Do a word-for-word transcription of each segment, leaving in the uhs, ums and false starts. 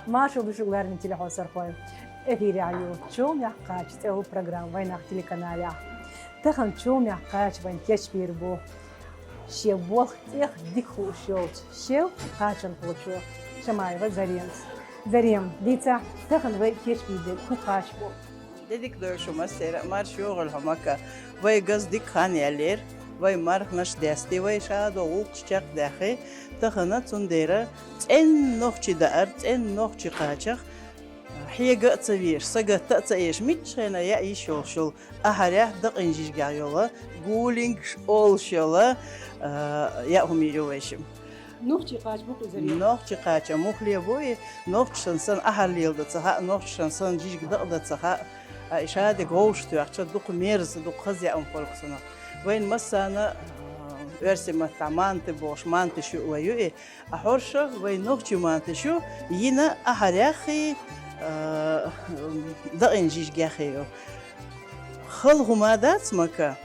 Маршал ду шуга, леррина телехьовсархой. Эфирехь ю «Чомехь кхача» цӀе йолу программа вайнах телеканалехь. Тахана «Чомехь кхача» вайн кечбийр бу шен болх тӀех дика хууш йолчу шеф-кхачанхочо Шамаева Заремас. Зарем, дийцахь, тахана вай кечбийр дерг хӀун кхача бу? Де дика дойла шу массеран а, марша йогӀийла хьо, Мака. Вай газа дика хан яьллера, вай марханаш дести, вай шадолу гӀуллакхаш чекхдаьххи. Тахана цундела цӀена нохчи даар, цӀена нохчи кхачах, хьега а ца везаш, сагатта а ца езаш, миччахьа а яа йиш йолуш йолу, ахьарехь дакъин жижигех йолу, гулингаш олуш йолу, а, яа хӀума йийр ю вайшимма. Нохчи кхача бу-кх иза? Нохчи кхача муххале бу и, нохчашна санна ахьар леладан ца хаьа, нохчашна санна жижиг дакъадан ца хаьа, а, и шадерг вовшахтоьхча, дукха мерза, дукха хаза яа хӀума хуьлу-кх цунах. Вайна массарна а, оьрсийн маттахь манты бохуш, мантиш ю вай ю и, а хӀорш вай нохчийн мантиш ю, йина ахьарехь и, а, дакъин жижигех ю. Хала хӀума дац, Мака,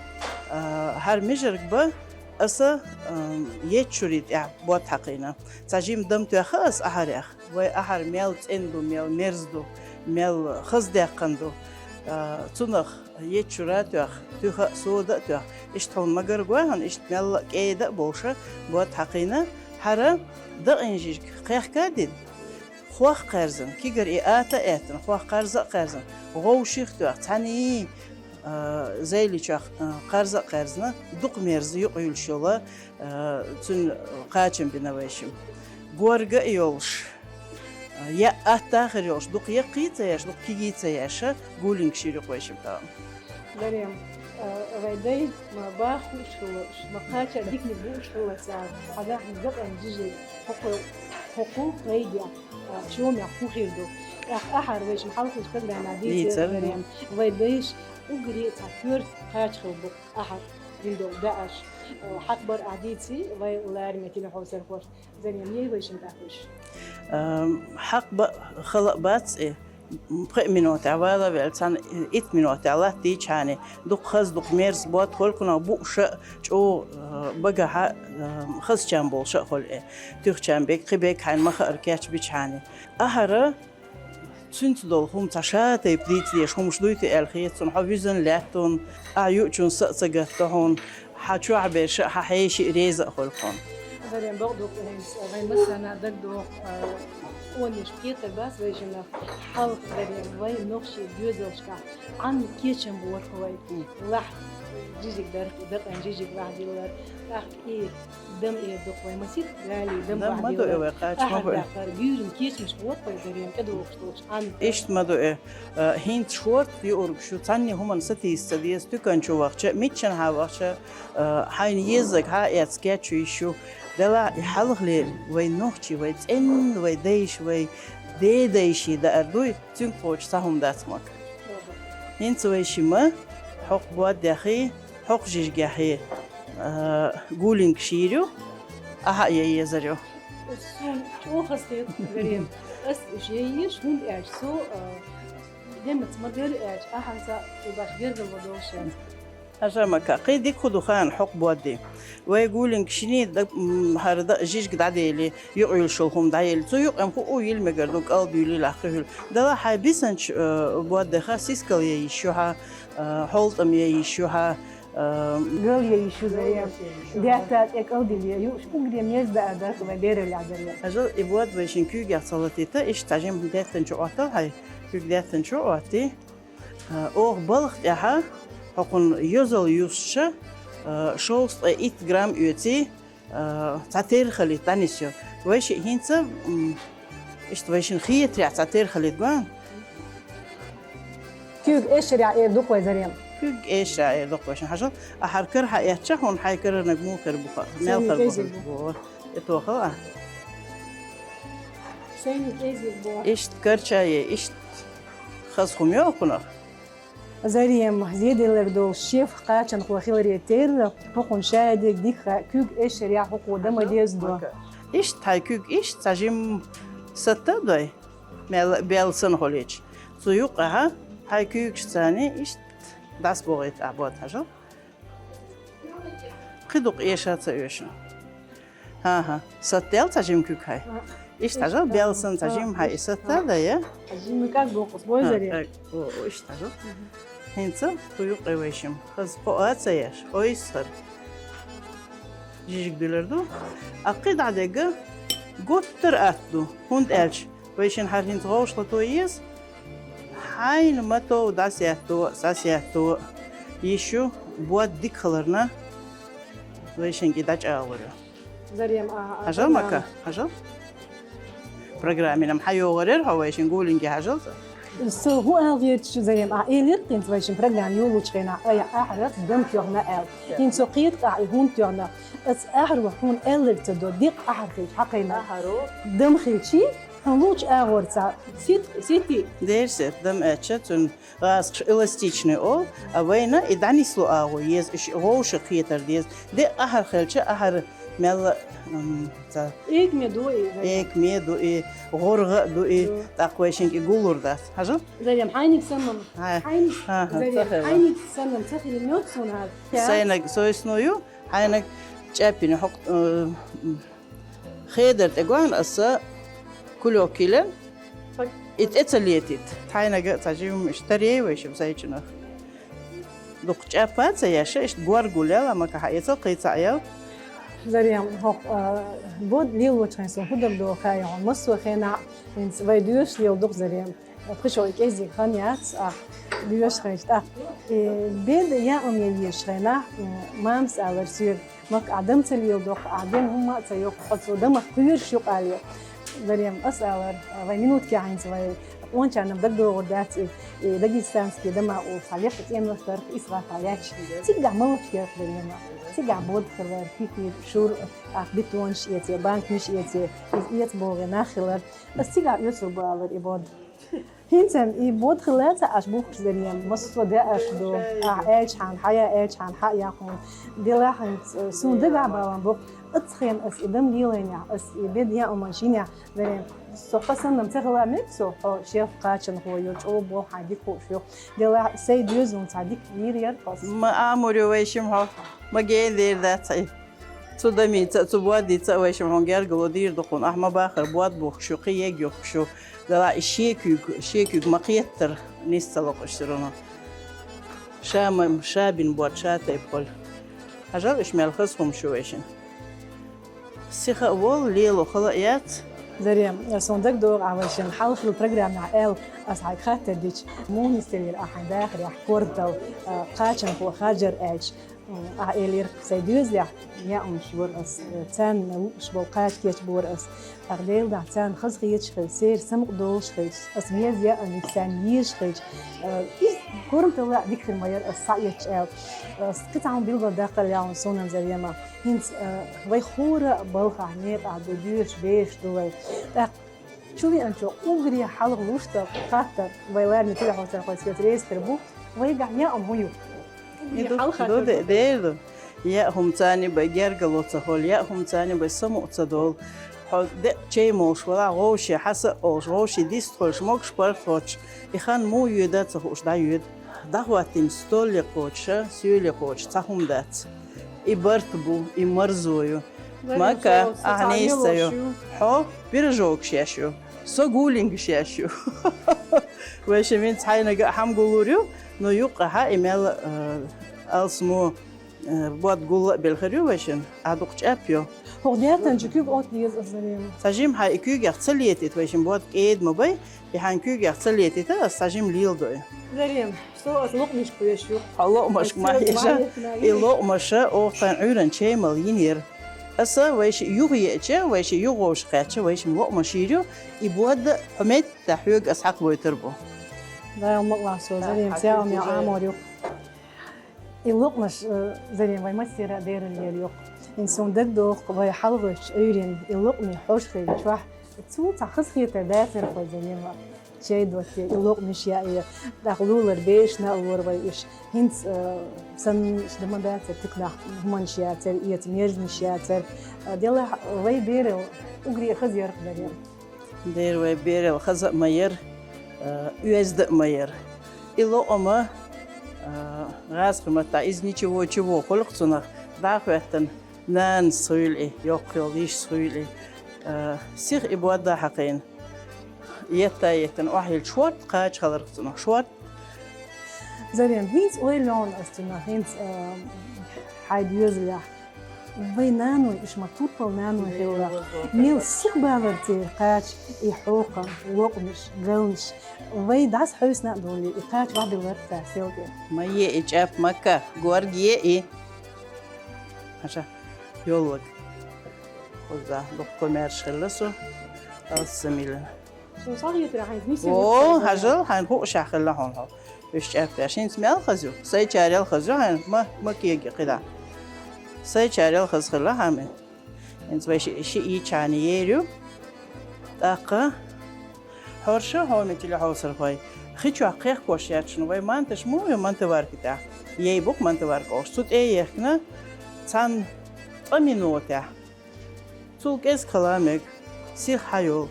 а, хӀара мижарг бан аса, а, еттан шуьрий тӀехь бод хьакхийна. Цхьа жима дам тоьхна аса ахьарехь. Вай ахьар мел цӀена ду, мел мерза ду, мел хаза даьккхина ду. А, цунах еттан шура а тоьхна, туьха а, сода а тоьхна, иштта хьуна магар гой хьуна, иштта мелла а кӀеда а болуш бод хьакхийна, хӀара дакъин жижиг кхехка а дина, хох а кхаьрзина, кигара и ата а аьттина, хох кхарза а кхаьрзина, гӀовшах а тоьхна, цхьаьний, а, зайли чохь, а, кхарза а кхаьрзина, дукха мерза юкъа юьллуш йолу, а, цуьнан кхачам бина вайшимма. Горга а йолуш, а, яа атта а хир йолуш, дукха яккхий а ца еш, дукха кигий а ца еш, гулингаш йийр ю-кх вайшимма тахана. Зарем, а, вай дай ма баха хууш хилла, ма кхача диканиг бууш хилла цара, хьан дахьна дакъин жижиг хӀокху, хӀокху гӀайгех, а, чомехь хӀун хир ду. ТӀаккха ахьар вайшимма хьалхалчу программехь дийцира, дийцира, Зарем. Вай дайша уггаре а цхьа коьрта кхача хилла бу ахьар, дина долу даарш. А, хьакъ бара ахь дийций вай леррина телехьовсархошна. Зарем, ей вайшимма тӀаккха уьш? Ам, хьакъ бан хала а бац и. Пхи минотехь вала а ваьлла, цхьана итт минотехь латтийчхьана, дукха хаза, дукха мерза бод хуьлу-кх, бууш а, чӀогӀа, а, багахь а, а, хазачам болуш а хуьлу и. Туьхчам берг, кхин берг хьайна ма-хаара кечбичхьана. Ахьара цуьнца долу хӀума цхьа ша тайпа дийца дезаш хӀумаш дуй те аьлла хета суна, хьо вуьзна лаьтта хьуна, ахьа юучунна са а ца гатта хьуна, хьан чохь берш а, хьан хьеший а реза а хуьлу-кх хьуна. Зарем, бакъду-кх хӀинца, вайн массарна а дагадогӀу, а, къонаш кхетар бац вайшиннах, хьалха, Зарем, вай нохчийн доьзалшкахь Ӏанна кечам бора-кх вай. Лахь жижиг дара-кх и, дакъин жижиг лахь диллар, тӀаккха и дам эр ду-кх вай, масийтта гали дам, дам ма ду и вай, кхача ма бу и. Ахьар даккхар, гуьйран кечамаш бора-кх вай, Зарем, тӀедогӀуш долчу Ӏанна. Иштта ма ду и. Э, хӀинца шорта юург шу, цхьанне хӀуманна сатийса ца деза, туькан чу вахча, миччанхьа вахча, э, хьайна еззиг хьа а эцна кечйо йиш ю. Делахь и хьалхалера вай нохчий, вай цӀенна, вай дайша, вай дедайший даар дуй, цуьнга кхочуш цхьа хӀума дац, Мака. ХӀинца вайшимма хӀокху бодехь, хӀокху жижигехь, а, гулингаш йийр ю, ахьа а ян езар ю. Суна чӀогӀа хазахета, Зарем. Ас уьш ян еза, хӀунда аьлча со, а, демаца ма-дарра аьлча, ахьанца и баш гергарло долуш яц. Хьажа, Мака, кхин дика хӀун ду хаьий хӀокху бодий? Вай гулингаш йиний, м, хӀара даа жижиг дӀаделий, юкъа юьллуш йолу хӀума дӀаеллий. Цу юкъа-м хӀун а йилла мегар ду, кӀалдуьйлий лахь, кхин хуьлу. Делахь хьайн бисинчу, э, бодехь сискал ян йиш ю хьан, э, хьолтӀам ян йиш ю хьан, э, гал ян йиш ю, Зарем. Даьтта тӀе кӀалдилла юуш, уггаре мерза даар ду-кх вай бераллехь, Зарем. Хьажал, и бод вайшинна куьйгех ца латийта, иштта цхьа жимма даьттан чу Ӏоттал хьайн, куьг даьттан чу Ӏоттий. А, оха балха тӀехь хӀокхунна йозалла юстуш, а, шовзткъе итт грамм оьций, а, цхьа терхалийтта дӀанисйо. Вайшиъ хӀинца, м, иштта вайшинна хетарехь цхьа терхалийтта гой. Куьг эшарехь эр ду-кх вай, Зарем. Куьг эшарехь эр ду-кх вайшинна. Хьажал, ахьа хӀара кара хьаэцча, хьуна хьайн карарниг муха хир бу хаьа. Мел хир бу хӀара. Сайна кӀезиг бу. О, и тохал а. Сайна кӀезиг бу. Иштта карча е, иштта хаза хӀума йо кхунах. Зарем, зеделларг долу шеф-кхачанхо хиларе терра, хӀокхунна шадерг дика хаьа, куьг эшарехь хӀокхо дан ма деза до. Иштта хьайн куьг иштта цхьа жимма сатта а дой, мел, бел санна хьулийча. Цу юккъехь хьайн куьйгашца иштта дӀасабохийта ахь бод, хьажал. Кхин дукха эша ца оьшу. Аха, сатта ял цхьа жима куьг хьай. Иштта хьажал, бел санна цхьа жима хьай и сатта да я. Жима куьг бокъус бой, Зарема. О, о, иштта хьажал. ХӀинца кху юкъе вайшим хаза кхоа ца еш, ойсхар. Жижиг билар ду. Аккхи дӀадегга гуттар атта ду. ХӀунда аьлча вайшин хьар хӀинца гӀовшалато еза. Хьайна ма тов дӀасетто, сасетто. Йишу бод дика хиларна, вайшин кӀи дӀачӀагӀлур ю. Зарема, а, а, Хьажал, программа. Мака, хьажал. Программинам хьайогӀар яр хьо вайшин гулинге хьажал цӀа. Со хӀу алгӀерчу, Зарема, а, элир хӀинца вайшин программа йолучу хенахь, ай, ахьарах дам тоьхна аьлла. ХӀинца со кхетта ахьа и хӀунда тоьхна. Ас ахьаро хьуна аьлларг ца до, декъа ахьар хилча хьакхайна. Ахьаро? Дам хилчи, хьуна лучу агӀорца сит-, сити. Дерсет, дам аьлча, цуьнан гӀазкхаша эластичный олу, а вайна и дӀанисло агӀо еза, и ши гӀовша кхетар деза. Де ахьар хилча, ахьар мелла, м, ца Экаме ду и, Зарема. Экаме ду и, гӀоргӀа а ду и, Ду. ТӀаккха вайшинга и гуллур дац. Хьажал? Зарема, хьайниг санна-м, Хьай. хьайниг, Ага, Зарема, ца хилла. хьайниг санна-м ца хилла моьтту суна хьан. Сайнаг сойсано ю, хьайнаг чӀаьппина хьокху, э, м, Хедар тӀе гоьхна аса кулёк йиллина, и тӀе ца летийта. Хьайнага а цхьа жимма иштта таръей вайшимма сайчунах. Дукха чӀаппа а ца еш, иштта горгулел, амма кхин хьаэца кхин цхьаъ ял. Зарема, хӀокху, а, бод лелочу хенахь суна хӀу дагадогӀу хаьий хьуна, массо а хенахь хӀинца вай доьшуш леладо-кх, Зарема. Пхи шо и кӀеззиг хан яц, а, доьшуш хилча тӀаккха. И беда яа ма езаш хенахь, м, мамас алар соьга, Мак, ахь дам ца леладо-кх, ахь дем хӀумма а ца йо-кх, хьо цу дамах кхоьруш ю-кх, алий. Зарема, ас алара, вай минуткехь хӀинца вай къончарна дагадогӀур дац и, и дагестанский дома олу цхьа лекха цӀенош дара-кх Исхакан лаьтташ. Цигахь малаш яра-кх, Зарема? Цигахь бод хилар, куьйкий шура, ах, бетонаш эций, банканаш эций, иза эца богӀий нах хилар. Ас цигахь оьцур бу алара и бод. ХӀинца и бод хилла ца Ӏаш бухкуш, Зарема, массо а деаш ду, ахь аьлча хьан хьая, аьлча хьан хьая хьуна. Делахь хӀинца, э, суна дагахь балан бу-кх, оцу хенахь ас и дам лелийнехь, ас и беда яа ма йинехь, Зарема, со хьо санна-м ца хила мега со, хьо шеф кхачанхо ю, чӀогӀа болх хьан дика хууш ю. Делахь сайн доьзална цхьа дика йийр яра-кх ас. Ма амур ю вайшимма хьо, ма гена дер дац хьайн. Цу дамица а, цу бодица а вайшимма хьуна гергарло дийр ду кхунна. Ахь ма бахара, бод бухкуш ю, кхин ег йохкуш ю. Делахь и шен куьйга, шен куьйга ма кхеттара, нис ца локхуш ца руна. Ша ма, ша бина бод ша тайпа хуьлу. Хьажал, уьш мел хаза хӀумаш ю вайшинна. Сиха а волу, лело хала а яц. Зарема, суна дагадогӀу, ахь вайшинна хьалха хилла программехь аьлла, ас хьайга хаттар дича, муха нисделира ахь хьайн дахарехь, Корнтал, а, кхачанхо хьажар аьлча. Ахь элира, сайн доьзалехь яа хӀумаш йора ас, царна лууш болу кхача кечбора ас. ТӀаккха Делан дуьхьа царна хаза хеташ хилча, церан самукъадолуш хилча, ас веза яа хӀуманиг царна езаш хилча, иза Корнталла а дика хир ма яра ас схьаэцча аьлла. Ас кхин цхьа хӀума билгалдаккхалла лаьа суна-м, Зарема. ХӀинца, вай хӀора а балхахь, некъахь ду, доьшуш бераш ду вай. ТӀаккха Чу веанчо уггаре хьалха луш дан хаттар, вай лараме телехьоцархой соьца реза хир бу, вайгахь яа хӀума хӀун ю? Уггаре хьалха хаттар ду. Дера ду. Яа хӀума царна бен гергарло ца хуьлу, яа хӀума царна бен самукъа ца долу. Хьо декъа чай молуш валахь, гӀовше хьаса а олуш, гӀовше дист хуьлуш, могуш-паргӀат хоттуш, и хан муха йоьду а ца хууш дӀайоьду. ДӀахӀоттийна столе кхочуш а, соьле кхочуш а цхьа хӀума дац. И барт бу, и марзо ю. Мака, ахьа нийса ца ю. Хьо пирожогаш еш ю. Со гулингаш еш ю. Вайшимма хӀинца хьайнага а хьама гуллур ю, но юккъехь и мел, э, алсамо, э, бод гулла а белла хир ю вайшинна, а дукха чӀеп ю. ХӀокху даьртанчу куьг отта деза аса, Зарема. Цхьа жимма хьайн и куьйгех ца летийта вайшимма бод кӀеда ма бай. И хьайн куьйгех ца летийта, ас цхьа жимма лелдой. Зарема, со ас локъмашка кхоьруш ю. Хьо локъмашка ма хьежа. И локъмаша оха тхан Ӏуьйранна чай мала йинера. Аса вайша юха еача, вайша юха вовшах кхаьчча, вайшимма локъмаш йийр ю, и бод хьо меттахь хьоьга ас хьакхабойтур бу. Дала мукъ лахь со, Зарема, цӀа а мел Ӏамор ю. И локъмаш, э, Зарема, вай массеран а бераллера ю. Ин суна дагадогӀу, вай хьалхарчу Ӏуьйранна и локъмий хьожа хилла чохь, цул цхьа хазахетар дацара хьо, Зарема. Чай дотте, и локъмаш яа, и дӀахо лулара берашна а лора вай уьш. ХӀинца, э, санна иштта ма дацара, туьканахь хӀуманаш яцара, эца мержанаш яцара. Э, делахь вай берал уггаре хаза яра-кх, Зарема. Дера вай берал хаза а ма яра, э, оьзда а ма яра. И локъма, э, гӀазкхийн маттахь из ничего, чего хуьлу-кх цунах, дӀа а хӀоьттина, Нанас хуьлий, йоккха йолу йишас хуьлий, а, сиха и бод а хьакхийна. Етта-еттина охьайилча шорта кхача хиларх цунах, шорта. Зарем, хӀинца ойла йогӀу ас цунах, хӀинца, а, хьайн доьзалехь. Вай наной, уьш ма турпал наной хилла. Мел сиха баларца кхача и хьокхам, локъамаш, галнаш. Вай дӀасахьевсина а долий, и кхача вахьабилларца сел тӀе. Ма е и чӀеп, Макка, горга е и. Хьаша, йоллаг. Хуза, дуккха маьрша хилла со. Алссам йиллина. Шун сагӀа йитира хьайна, нисса О, йитира. Хьажал, хьайна хууш хилла хьуна хьо. Уьш чӀеп деш. ХӀинца мел хаза ю? Сайчарел хаза ю хьайна, ма, ма кега кхидӀа. Сайчарел хаза хилла хьайна. ХӀинца вай ши, ши ийчхьана ер ю. ТӀаккха хьорша хьоме телехьовсархой. Хи чохь кхехкош яц шуна, вай манташ ма ву, мантаварка тӀехь. Ей бу-кх мантаварка олуш. Цу тӀе а ехкина, цхьана ткъа минотехь. Цул кӀезиг хила мега, сиха хьайолу.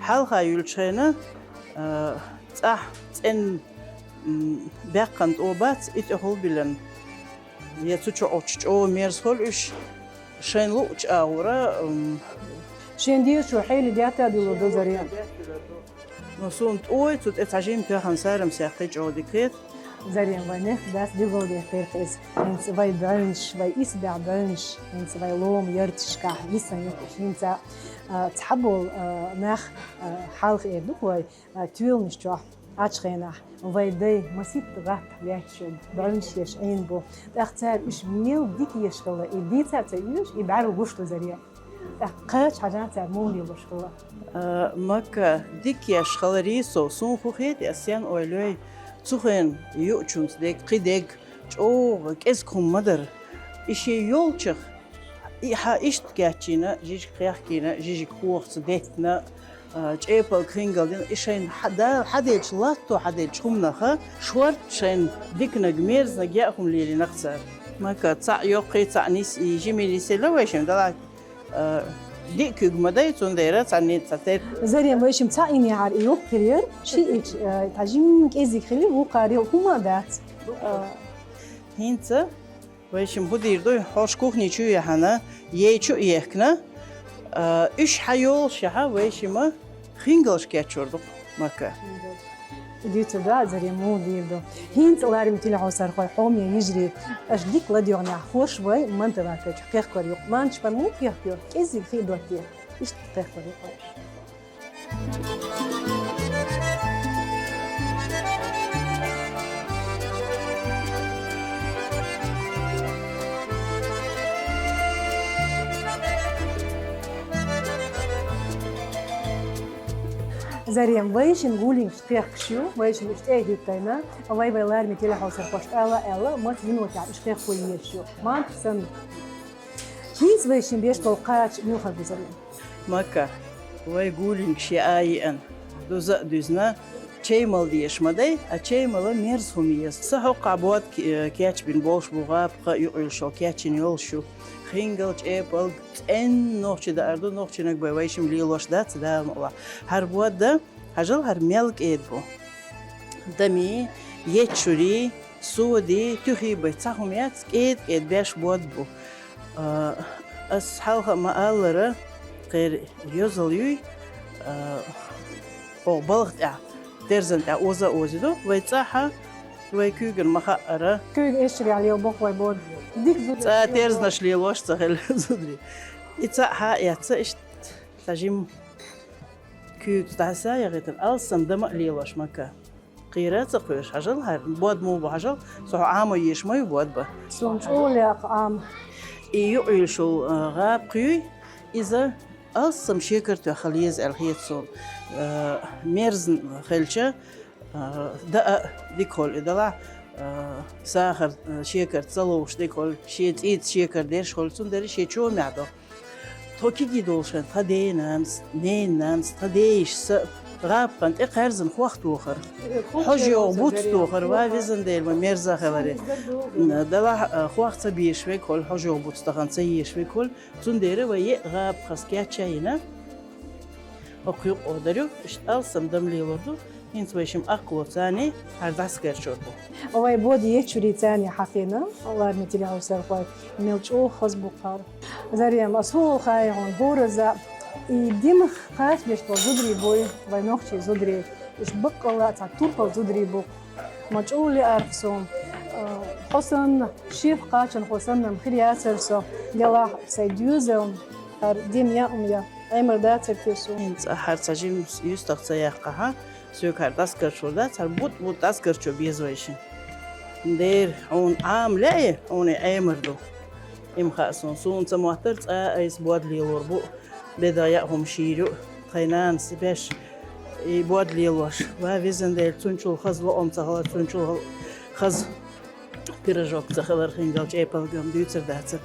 Хьалха юьллучу хенахь, а, цӀахь цӀена, м, баьккхина тӀо бац, и тӀехула биллина. Я цу чу Ӏуттуш чӀогӀа мерза хуьлу уьш, шайна луъучу агӀора, м, Шен дезачо хьеле детта а дуьллур ду, Зарем. Ну, суна тӀой цу тӀе цхьа жима тоьхна сарам сехкхий чӀогӀа дика хета. Зарем, вай нехк дац дегӀалдехкира иза. ХӀинца вай бӀаьвнаш, вай исбаьхьа бӀаьвнаш, хӀинца вай лома ярташкахь йисина ю хӀинца, а, цхьаболу, а, нах, а, хьалха эр ду-кх вай, а, тоьланаш чохь, Ӏачу хенахь. Вай дай масийтта гӀатта лаьтташ ю, бӀаьвнаш еш Ӏийна бу. ТӀаккха цара уьш мел дика еш хилла, и дийца а ца оьшу, и бӀаьрла гуш ду, Зарем. ТӀаккха кхача хьажахь цара муха лелош хилла? А, Макка, дика еш хиларий со, суна хӀун хетий, ас стенна ойла йой, цу хенахь юучунца дерг, кхин дерг, чӀогӀа кӀезиг хӀума ма дара. И шен йолчух, и хьан иштта кечйина, жижиг кхехкийна, жижиг хӀоха ца деттина, а, чӀепалг хингал дина, и шайна хьа-, Дала хьаделлачу, латто хьаделлачу хӀуманах шорта шайна диканиг, мерзаниг яа хӀума лелийнарх цара. Макка, цхьаъ йоккхий, цхьаъ нис-, и жимий нисъелла вай шимма, дала, а, диъ куьг ма дай, цундела цхьаьнний ца тер. Зарем, вай шимма цхьаъ йинехьара и йоккха хир яра, шиъ ича, а, цхьа жимма кӀезиг хили, вукхарел хӀума а дац. А. ХӀинца вай шимма хӀун дийр ду, хьорш кухни чу яхьана, ей чу а ехкина, а, уьш хьайолушехь, вай шимма хингалш кечйур ду-кх, Макка. Дуьйцур ду, Зарем, муха дийр ду. ХӀинца, лараме телехьовсархой, хьоме йижарий, аша дика ладоьгӀнехь, хӀорш вай мантаварка чу кхехкор ю-кх. Манташ вай муха кхехкайо, кӀеззиг хи а доттий. Иштта кхехкор ю-кх вай. Зарем, вай шимма гулингаш кхехкаш ю, вай шимма уьш тӀе а хӀиттийна, вай, вай лараме телехьовсархошка ала а аьлла, маца минотехь уьш кхехко езаш ю. Манташ санна. ХӀинца вай шимма беш болу кхача муьлхарг бу, Зарем? Макка, вай гулингаш яа а йиъна, дуза а дуьзна, чай мала дезаш ма дай, а чай мала мерза хӀума еза. Сан хьокхахь бод ке-, кечбина болуш бу, гӀапаха а юкъаюьллуш йолу, кечйина йолуш ю. Хингал, чӀепалг, цӀена нохчи даар ду, нохчиниг бен вай шимма лелош дац, Дала мукъалахь. ХӀара бод дан, хьажал, хӀара мел кӀеда бу. Дами, еччури, соди, туьхи бен цхьа хӀума яц, кӀеда-кӀеда беш бод бу. А, ас хьалха а ма-аллара, кхеран йозал юй, а, хӀокху балха тӀехь, терзан тӀехь оза а озийду, вай цӀахь а, вай куьйгана ма-хаъара. Куьйга эшшарехь лелабо-кх вай бод. Дика зуда. ЦӀа терзанаш лелош ца хилла зударий. И цхьаъ хьа а эцна, иштта цхьа жимма куьйгаца дӀаса а яхийтина, алссам дама а лелош, Макка. Кхера а ца кхоьруш, хьажал, хӀара бод муха бу, хьажал, со хьо Ӏамо езаш ма ю бод бан. Суна чӀогӀа лаьа-кх Ӏама. И юкъаюьллуш йолу, а, гӀапах юй, иза алссам шекар тоьхна хила еза аьлла хета суна. А, мерзна хилча, а, даа дика хуьлу и, далахь, а, сахар, а, шекар ца ловш дика хуьлу, шен цӀийца шекар дерш хуьлу, цундела шен чомехь до. Тхо кегий долуш хенахь, тхан ден-нанас, ненан нанас, тхан ден-йишас гӀапахан тӀе кхаьрзина хох тохар. Хьожа йогӀу буц тохар, ва везан Дела, ма мерза хиларе. Далахь, а, хох ца безаш верг хуьлу, хьожа йогӀу буц тахана ца езаш верг хуьлу, цундела вай еа гӀапахас кечъяйина, хӀокху юкъа дар ю, иштта алссам дама лелор ду. ХӀинца вай шим аккхло цани хӀара дӀасагарчор бу. Вай бода ечуьрий цани хьахийна, ларми тилахьовсархой, мел чӀогӀа хаза бу хӀара. Зарем, ас хӀу хай хьуна, хӀораза, и димах кхачбеш болу зударий буй, вай нохчий зударий, уьш баккъалла а цхьа турпал зударий бу. Ма чӀогӀа лаьара суна, э, хьо санна, шех кхачанхо санна-м хир яцара со, делахь сайн доьзална хӀара дим яа хӀума я, Ӏемар дацара те суна. ХӀинца хӀара цхьа жима юьстах ца яккхахьа, соьга хӀара дӀасагарчор дац, хӀара бутт-бутт дӀасагарчо беза вай шин. Дера, хьуна Ӏама лаьий, хьуна и Ӏемар ду. Им хаьа суна, суна ца моттара цкъа а айса бод лелор бу, беда яа хӀума шийр ю, тхайн нанас беш и бод лелош. Ва везан Дела, цунчул хаза лоам ца хилар, цунчул хаза пирожок ца хилар, хингал чӀепалгам дуьйцар дацар.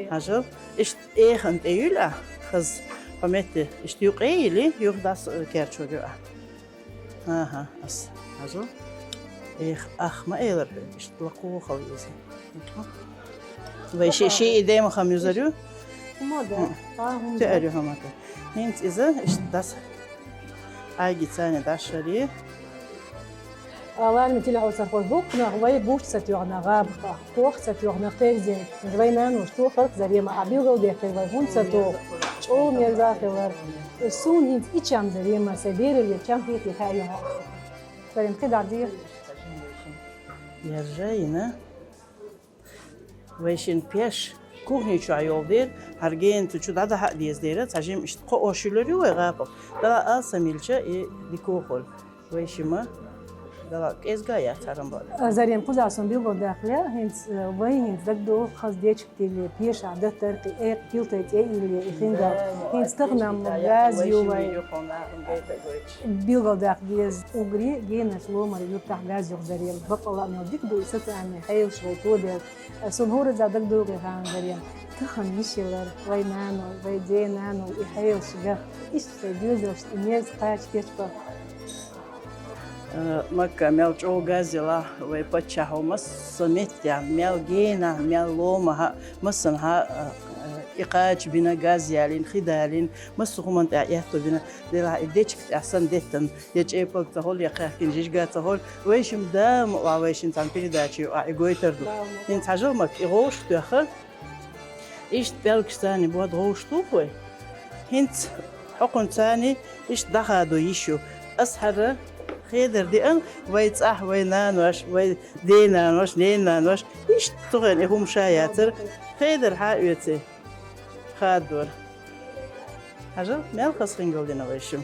Хьажал, иштта эхан тӀе юьллу ахь, хаза хьо метте, иштта юкъе йили, юха дас, э, керчор ю ахь. Аха, ас хьажал. Эх, ах ма элар хьоьга, иштта лакхо хала иза. Вай ши, ши и дема хам юзар ю? ХӀума да. М. А, хӀума да. Теар ю хӀума да. ХӀинца иза, иштта дас. Айги цани дас шари. Ларми тилахьовсархой, хӀокхунах вай буч ца тоьхна гӀабаха, кох ца тоьхна кхерзина. Вай нанош тохарх Зарема а билгалдехкира вай хӀунда ца тоху, чӀогӀа мерза а хилар. Суна хӀинца и чам Зарема, сайн бералле чам хетий хаьа юхьа. Зарем, кхидӀа дийр. Яржа йина. Вай шин пеш кухни чохь йолу дера, хӀара гена цу чу дӀадахьа а деза дера, цхьа жима иштта кхоош йуьллур ю вай гӀапа. Дала алсам йилча и дикохула. Вай шима дала кӀезга яц хӀара бала. Зарем, кхузахь сон билггал даккхале, хӀинца, э, вай хӀинца дагадогӀу хаза дечиг тилле, пешахь даттар кхин экъа пилтай тӀе а йилле, и хиндал. ХӀинца тахана-м газ ю вай. Билггал даккха деза, угри генаш ломара юьртахь газ юхь Зарем. Баккъалла а мел дика ду и социальный хьелаш вай тоделла. Сон хӀораза дагадогӀий ханна Зарем. Тахана йиш йиллар, вай нанал, вай ден нанал и хьелаш гахь. Иштта сайн доьзалшна и мерза кхача кечбан. Э, Макка, мел чӀогӀа газ елахь вай паччахьо, масса меттехь, мел генахь, мел ломахь, массанхьа, э, э, и кхача бина, газ ялийна, хи далийна, массо хӀуманна тӀехь аьтто бина. Делахь и дечиг тӀехь санна деттан, я чӀепалг ца хуьлу, я кхаьхкина жижига ца хуьлу, вай шима дама а вай шин цхьана передача юкъахь и гойтар ду. ХӀинца хьажал, Макка, и гӀовш тоьхна. Иштта пӀелгаш царний бод гӀовш туху вай. ХӀинца хьокхунна царний иштта дӀахадо йиш ю. Ас хӀара хедар деана, вай цӀахь, вай нанош, вай денанош, ненанош, иштта цу хенахь и хӀума ша яцара. Хедар хьа а оьций, хадора. Хьажал, мел хаза хингал дина вай шима.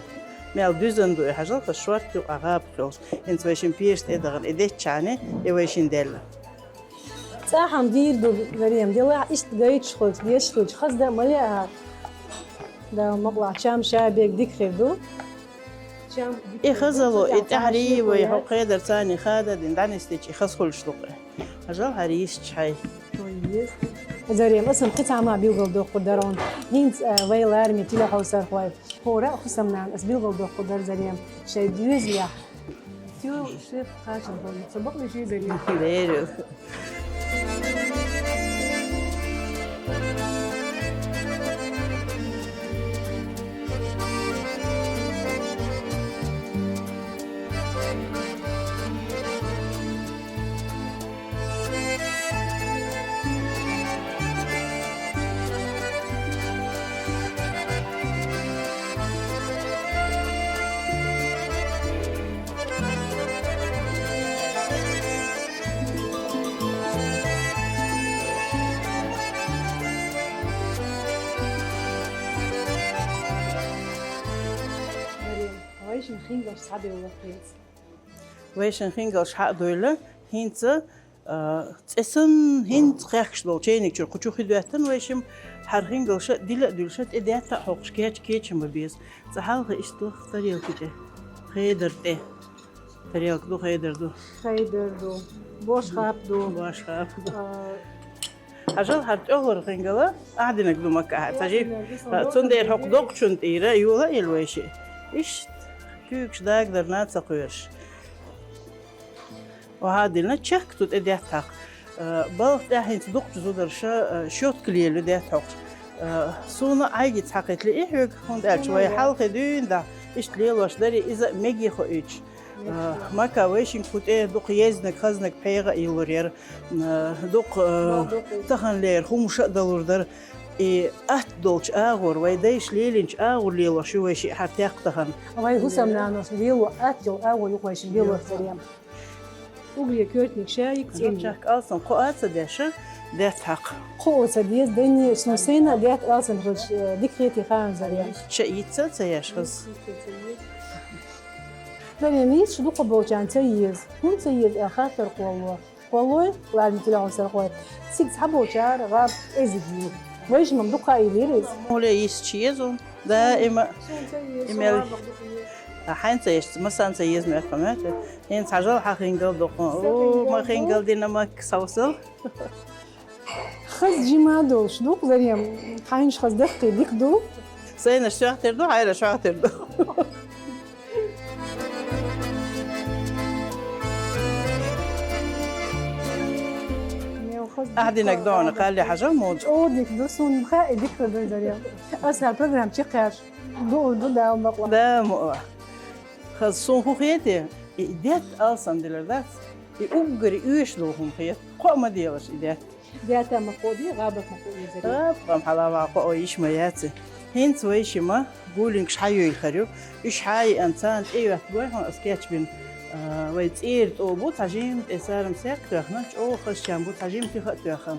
Мел дуьзна ду и, хьажал, хаза шорта юкъахь гӀапа хилча. ХӀинца вай шима пеша тӀе а дахана, и деччхьана, и вай шин делла. ЦӀахь-м дийр ду, Зарем, делахь иштта гайташ хуьлча, дешаш хуьлча, хаза дан ма лаьа хӀара. Дала мукъалахь, чам ша бега дика хир ду. Чам дика хир ду, и хазало, и тӀаьхьарий вай, хьо кхедар царний хада а дина, дӀанисдича, и хаза хуьлуш ду-кх. Хьажал, хӀара йистча хьай. Ой, йист. Зарем, аса-м кхин цхьа хӀума билгалдоккхур дара хьуна. ХӀинца, а, вай ларми тилахьовсархой. ХӀора а хӀусамнана ас билгалдоккхур дара, Зарем, шайн доьзалехь. Тю, шеф, кхачам бан. Со бакъ веший, Зарем. Беру. Вайшин хингалш схьадевлла хӀинца. Вайшин хингалш хьа а девлла, хӀинца, а, цӀе санна, хӀинца кхехкаш долу чайник чуьра кху чу хи доьттина вайшимма, хӀара хингалша дила а дуьллуша, тӀе даьтта а хьокхуш, кеча кечам бан беза. Цкъа хьалха иштта лаха тарелка тӀе. Хедар тӀе. Тарелка ду, хедар ду. Хедар ду. Бошхап ду. Бошхап ду. А, Хьажал, хӀара тӀехула хингала, ахьа динарг ду Макка, ахьа ца жи. Цундела хӀокху доккхачунна тӀера йола а елла вайши. Иштта куьйгаш дагадарна а ца кхоьруш. Охьа а диллина, чехка цу тӀе даьтта хьакха. Э, балха тӀехь хӀинца дукхачу зударша, э, щётка лелаю даьтта хьокхуш. Э, суна Ӏайгица хьакхийтале и хьоьга, хӀунда аьлча вай хьалхе дуьйна дахь, Иштта лелош дарий, иза а мега хоуьйтуш. Э, мака вайшинг хӀу тӀе дукха езнаг, хазнаг пхьегӀа а йиллур яра. Э, дукха, э, таханлера хӀумаш а далур дара. И атта долчу агӀор, вай дайша лелийначу агӀор лелош ю вайшиъ хӀара текх тахана. Вай хӀусамнаноша лело атта йолу агӀор ю вайшиъ лелош, Зарем. Уггаре коьртаниг ша йига цӀена. Чехка алсам кхоа а ца деш, даьтта хьакха. Кхоо ца деза, дайне, суна сайна а даьтта алсам хилча, э, дика хетий хаам, Зарем. Ша йицца а ца еш хаза. Зарем, йицца ду кхо болчарна ца еза. ХӀунда ца еза аьлла хаттар кхолло. Кхоллой, ларма телефон сархой. Цига цхьаболчара гӀаб эзиг ю. Вайшимма дукха а йиллира иза. Хьуле йиссачу еза, даима. Суна ца еза, имел. Суна гӀаб дукха еза. А хьайна ца еза, массарна ца еза моьтту, моьтту. ХӀинца хьажал хьан хингал дукха. О, ма хингал дина мак совсал. Хаза жима долуш ду, Зарем, хьайнаш хаза даккхий дика ду. Сайнаш соьхтер ду, хьайраш хьоьхтер ду. Ахьа динарг дона, кхалли хьажа муд. О, дика ду, суна хаьа, дика ду, Зарем. Аса программа чекхеш. Ду, ду, да, мукъла. Да, мукъла. Хаза суна хӀу хетий, и даьтта алсам дилар дац, и уггаре оьшуш долу хӀума хета. Кхоа ма делаш и даьтта. Даьтта ма кхоа де, гӀабат ма кхоа де, Зарем. ТӀаккха хьала ма кхоа йиш ма яц. ХӀинца вайшимма гулингаш хьайуьйлу хир ю. Уьш хьайиъна царна тӀеоьттугой хьуна аса кечбина. А, вай цӀера тӀо бу, цхьа жимма тӀе сарам сек а тоьхна, чӀогӀа хазачарна бу, цхьа жимма тиха а тоьхна.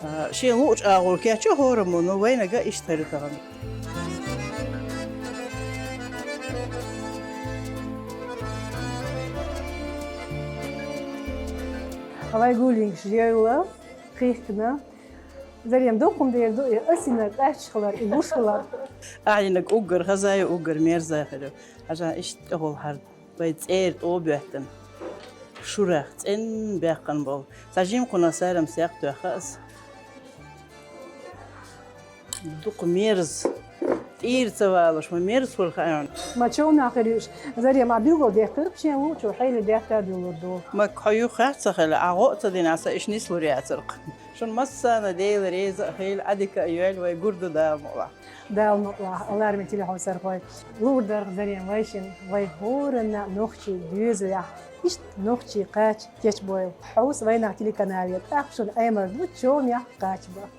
А, шен луучу агӀор кечйо хӀораммо, но вайнага иштта хир ю тахана. Вай гулингаш йойла, кхихкина. Зарем, дукха хӀума дер ду, и асинарг къаьсташ хилар, и гуш хилар. Ахьа динарг уггар хаза ю, уггар мерза хир ю. Хьажа иштта тӀехула хьарда. Вай цӀера тӀо боьттина. Шурах цӀенна баьккхина болу. Цхьа жима кхунах сарам сек а тоьхна аса. Дукха мерза. ТӀийра ца валуш, ма мерза хуьлу хаьа. Ма човнах хир ю уьш. Зарем, ма билгал дехкира шен луучо, хьайли даьтта а дуьллур ду. Ма кхо юххехь ца хила, Ӏа гӀо а ца дина, аса иштта нислур яцара-кх. Шуна массарна Дела реза а хила, Ӏадика а йойла, вай гур ду Дала мукъалахь. Дала мукъалахь, ларма телефон сархой. Луур дара-кх, Зарем, вайшимма, вай хӀоранна нохчий доьзалехь, иштта нохчий кхача кечбойла. Хьовса вайнах телеканале, тӀаккха шуна Ӏемар ду, човнех кхача бан.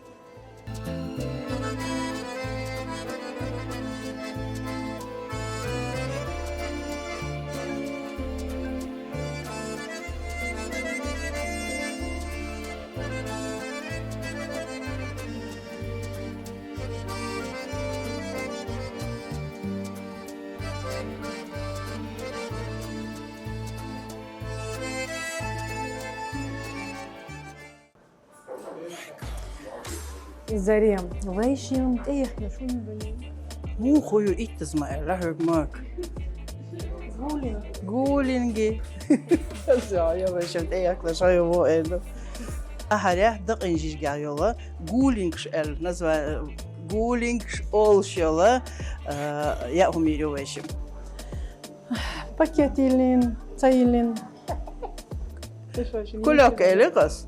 Зарем, вайшимма тӀеяхкина шу ю вай? Муха ю иттаза ма аьлла хьоьга, мак? Гулинг. Гулинги. Всё, я вайшимма тӀеяхкина шу ю во аьлла. Ахьарехь дакъин жижигехь йолу гулингаш аьлла, назва-, гулингаш олуш йолу, а, яа хӀума йийр ю вайшимма. Пакет йиллина, ца йиллина. Кулек элира ас.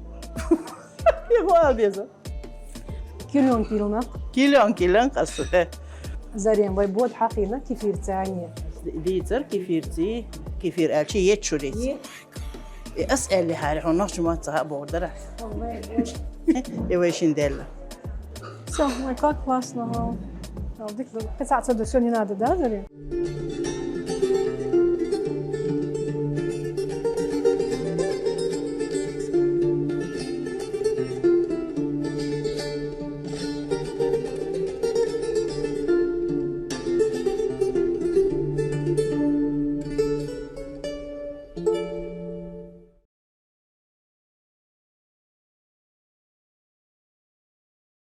Яхвал деза. Килёнка йиллина. Килёнка йиллина ас, э. Зарем, вай бода хьахийна кефирца а не. Дийцар кефирций, кефир аьлчи ечуриц. Е. И ас аьлли хьари, хьуна нохча мотт ца хаьа бохур дара. Ой, ой. И вайшинна делла. Всё, ой, как классно, вау. Вау, дика ду. Кхин цхьаъ ца ду, всё, не надо, да, Зарем?